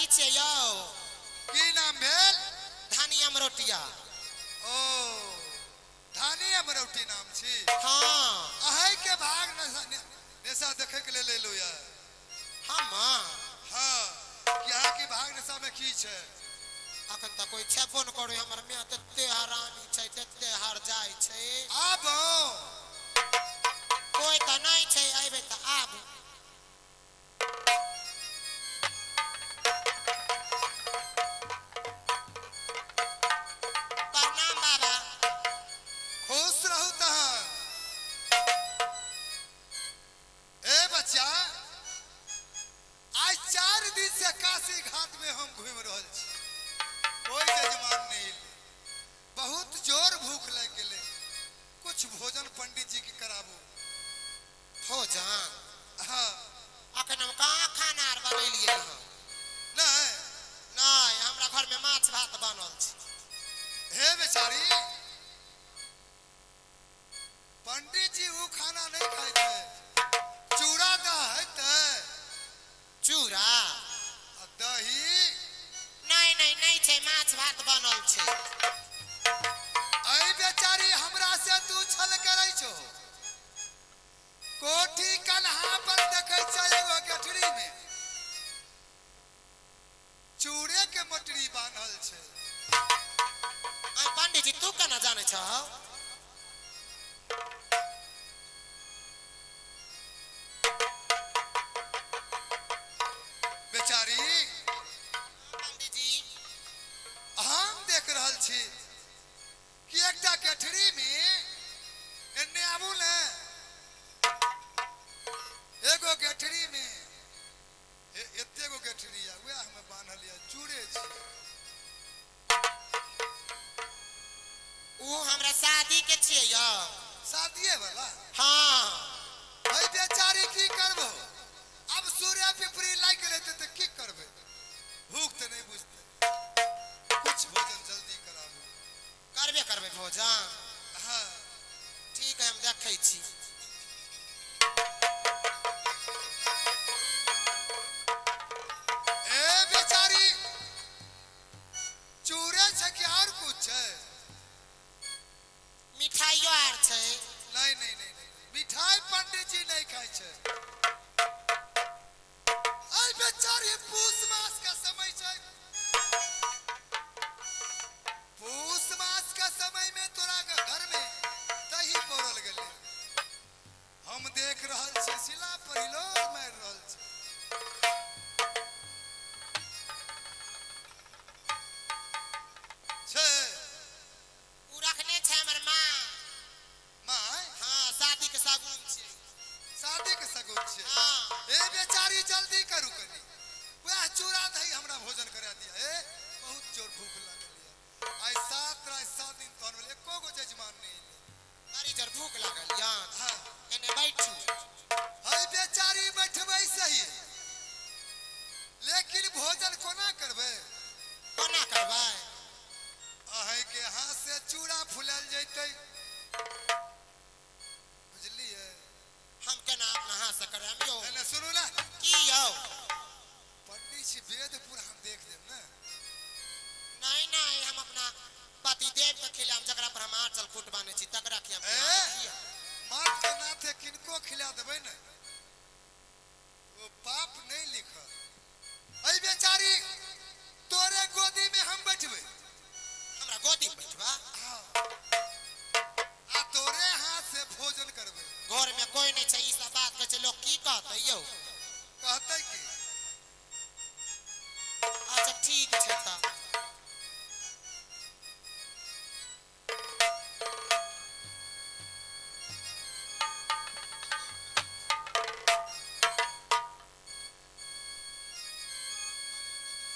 लड़की छियै यौ। की नाम भेल? धानी अमरोटिया। ओ धानी अमरौटी नाम छी। हाँ। अहै के भाग नशा नेशा देखे के लेल एलहुँ यऽ। हम? हाँ, कि अहाँके भाग नशा में की छै? अखन तऽ कोइ छेबो नहि करै, हमर माय तते हरामी छै, तते हर जाइ छै। आबो कोइ तऽ नहि छै, अयबै तऽ आबू। प्रणाम बाबा। खुश रहू तहन। ए बच्चा, आज 4 दिन से काशी घाट में हम घूमि रहल छी, कोई जजमान नहीं एलै। बहुत जोर भूख लागि गेलै, कुछ भोजन पंडित जी के कराबू। भोजन? हाँ। अखन हम कहाँ खाना आर बनेलियै हँ? नहीं। नहि, हमरा घर में माछ भात बनल छै। हे बेचारी, पंडित जी ऊ खाना नहीं खाइ छै, चूड़ा दह हेतै। चूड़ा आ दही? नहीं नहीं नहीं छै, माछ भात बनल छै। अरे बेचारी, हमरा से तू छल करै छो। कोठी कन्हा पर देखै छै एगो गठरी में चूड़े के मोटरी बान्हल छै। आइ पंडित जी, तू केना जानै छह? बेचारी। पंडित जी। हम देख रहल छी कि एकटा गठरी में, एन्ने आबू ने, एगो गठरी में एते गो गठरी या वएह में बान्हल या चूड़े छै। ऊ हमरा शादी के छियै यौ। शादिये वाला? हाँ। अरे बेचारी, की करबो, अब सूर्य पिपरी लागि गेलै तऽ की करबै? भूख तऽ नहीं बुझतै। कुछ भोजन जल्दी कराबू। करबे करबै भोजन। हाँ। ठीक है, हम देखै छी। ए बेचारी, चूड़े छै कि और कुछ छै? मिठाइयो आर छै। नहीं नहीं नहीं नहीं, मिठाई पंडित जी नहीं खाइ छै। अरे बेचारी, पूस मास का समय छै, पूस मास का समय में तोरा के घर में दही पौरल गेलै। हम देख रहल छी, शिला पर हिलोर मारि रहल छै। छै? ऊ रखने छै हमर माँ। माय? हाँ, शादी के शगुन छै। शादी के शगुन छै? हाँ। ए बेचारी, जल्दी करू कनी, वएह चूड़ा दही हमरा भोजन करा दिया। ए बहुत जोर भूख लागल ये। आइ 7 राति 7 दिन तहन भेल, एको गो जजमान नहीं एलै। बड़ी जोर भूख लागल यऽ। हाँ। एने बैठू। है बेचारी, बैठबै सही, लेकिन भोजन कोना करबै? कोना करबै? अहें के हाथ से चूड़ा फुलायल जैतै, बुझलियै? हम केना अपना हाथ से करायब यौ? एने सुनू ने। की यौ? पंडित जी वेद पुराण देख लेब ने। नहीं नहीं, हम अपना पति देव के खिलाम, जकरा पर हम आंचल खूट बान्है छी तकरा खियाम। ए? मर्द के नाथे किनको खिला देबै ने, वो पाप नहीं लिखल। अरे बेचारी, तोरे गोदी में हम बैठबै। हमरा गोदी में बैठबा? हाँ। आ तोरे हाथ से भोजन करबै। घर में कोई नहीं छै, ई सब बात कहै छै, लोग की कहतै यौ? कहतै की? अच्छा, ठीक छै तऽ।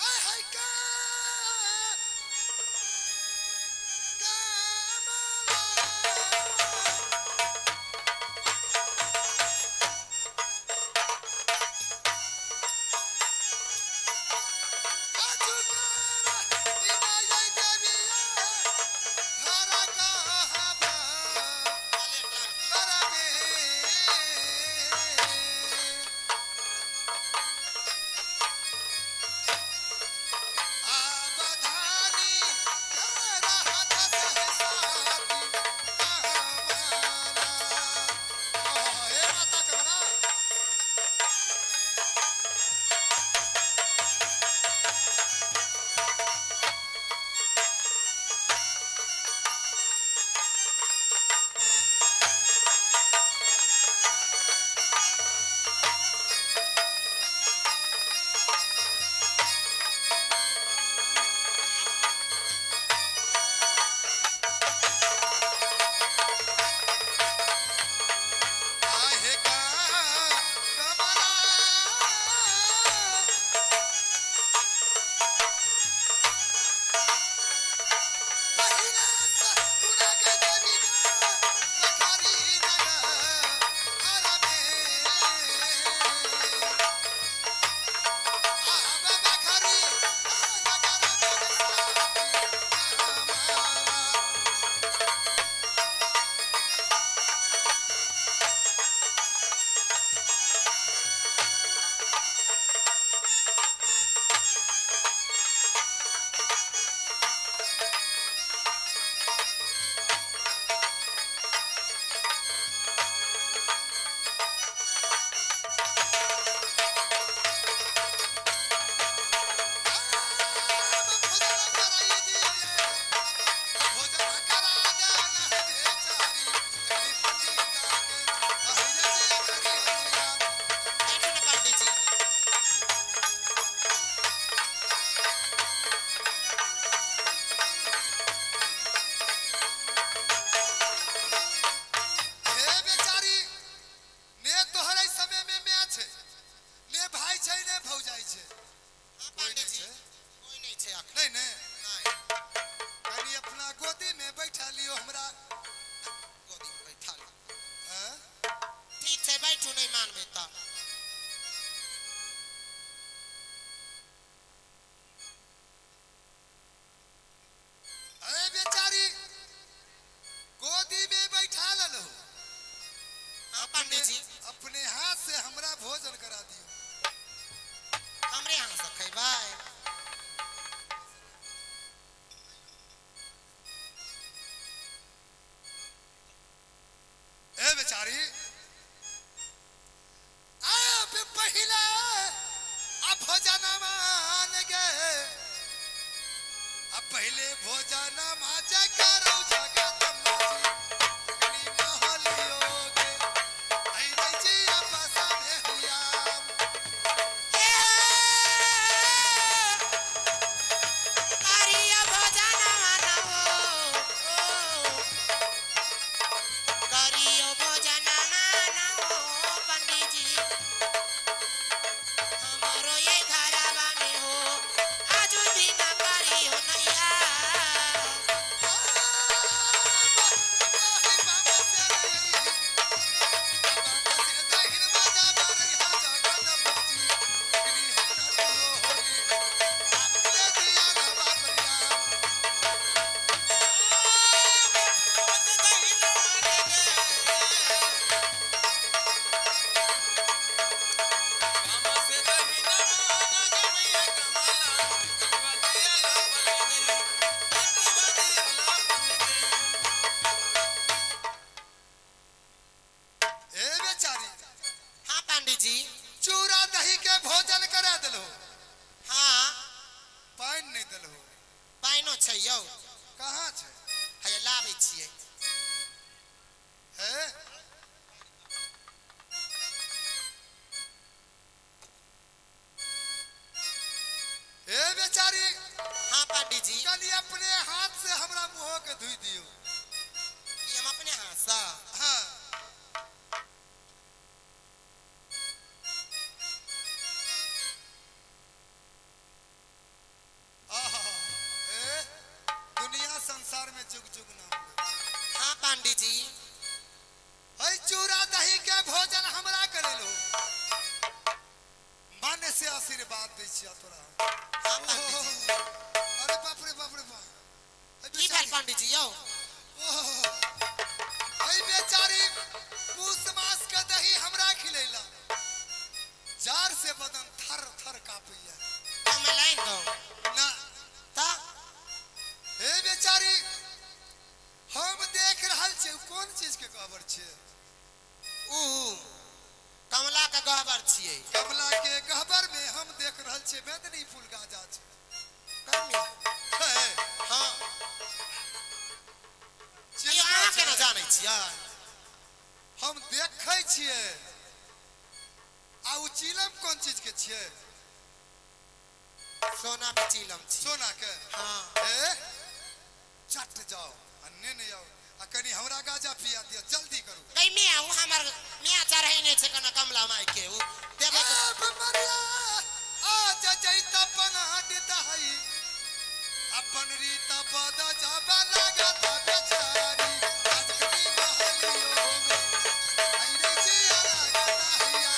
आय हाय का कमला। अजुकारा। पहले भोजन माजे करो जगदम्बा जी अग्नि महलियो के ऐ रे जी अपसा भेलिया। करियो भोजनवा न हो, करियो भोजनवा न हो पंडित जी, हमरो ये घरवा में हो आजू दिन करियो नैया। हाँ पंडित जी। चूड़ा दही के भोजन करा दिलो। हाँ। पानि नहीं दिलो। पाइनो छै यौ। कहाँ छै? हैया लाबै छियै। हे हे बेचारी। हाँ पंडित जी। कनि अपने हाथ से हमरा मुँह के धोई दियो। की हम अपने हाथ से? हाँ। आहा, ए, दुनिया संसार में जुग जुग नाम ले। हाँ पंडित जी। है चूड़ा दही के भोजन हमरा करेलो, मन से आशीर्वाद दै छिया तोरा। हाँ पंडित जी। अरे बाप रे बाप रे बाप। है की भेल बेचारी। पंडित जी यौ? ओहो, है बेचारी पूस मास के दही हमरा खिलैला, जार से बदन थर थर कांपैया। हमे लाइन दो ना। तऽ हे बेचारी, हम देख रहल छियै कोन चीज के गहबर छियै? ऊ कमला के गहबर छियै। कमला के गहबर में हम देख रहल छियै मेदनी फूल गाजा छै। कमी। हे, हाँ। चिन्है यौ अहाँ छै। केना जानै छियै? हम देखै छियै। आ उ चिलम कोन चीज के छियै? सोना के चिलम छियै। सोना के? हाँ। हे चट जाओ आ नेने आउ आ कनि हमरा गाजा पिया दिअ, जल्दी करू। गई मियाँ, ऊ हमर मियाँ चढ़ेने छै कना कमला माय के, ऊ देबै तऽ। आप मरिया आज जैता पना दहई अपन रीता पद जाबा लागत बेचारी आज कनी महलियो में आई रे जिया लागत हैया।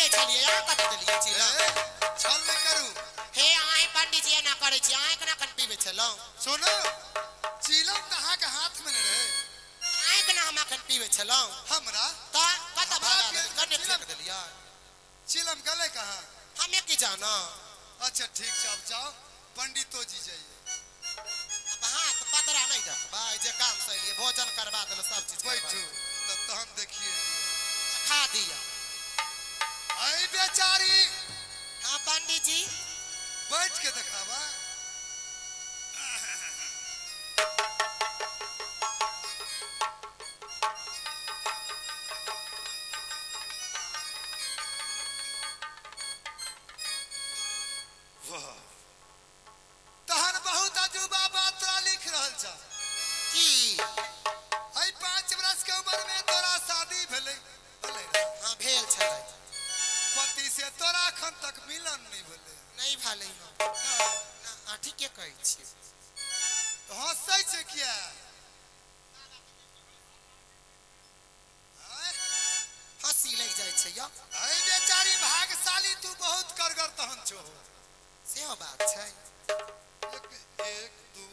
पिए छलियै, अहाँ कतऽ देलियै चिलम? ए, छल नहि करू। हे अहाँ पंडीजी एना करै छी, अहाँ केना कन पीबै छलहुँ? सुनू, चिलम तऽ अहाँके हाथ में ने रहे। अहाँ केना हम अखन पीबै छलहुँ? हमरा तऽ कतऽ हमरा भगा पिए देलियै, कन्ने चिलम। फेक देलियै? चिलम गले कहाँ? हमे की जाना। अच्छा ठीक छै, अब जाओ, पंडितो जी जाइए। अब हाथ पतरा नहीं देखबै जे काम से एलियै, भोजन करवा देलहुँ, सब चीज करवा बैठू देलहुँ। तब तहन देखिए। खा दिअ। आई बेचारी। हाँ पंडीजी। बैठ के देखावा। वाह, तहन बहुत अजूबा बात तोरा लिख रहल छ। की? आई 5 वर्ष के उम्र में तोरा शादी भेलै, भेलै रे? हाँ भेल छलै। पति से तोरा अखन तक मिलन नहीं भेलै? नहीं भेलै। हँ। ना। ना, अहाँ ठीके कहै छियै। तऽ हँसै छै किया? आँय? हँसी लागि जाइ छै यौ। अरे बेचारी भागशाली, तू बहुत करगर तहन छो। सेहो बात छै। एक, एक, दू,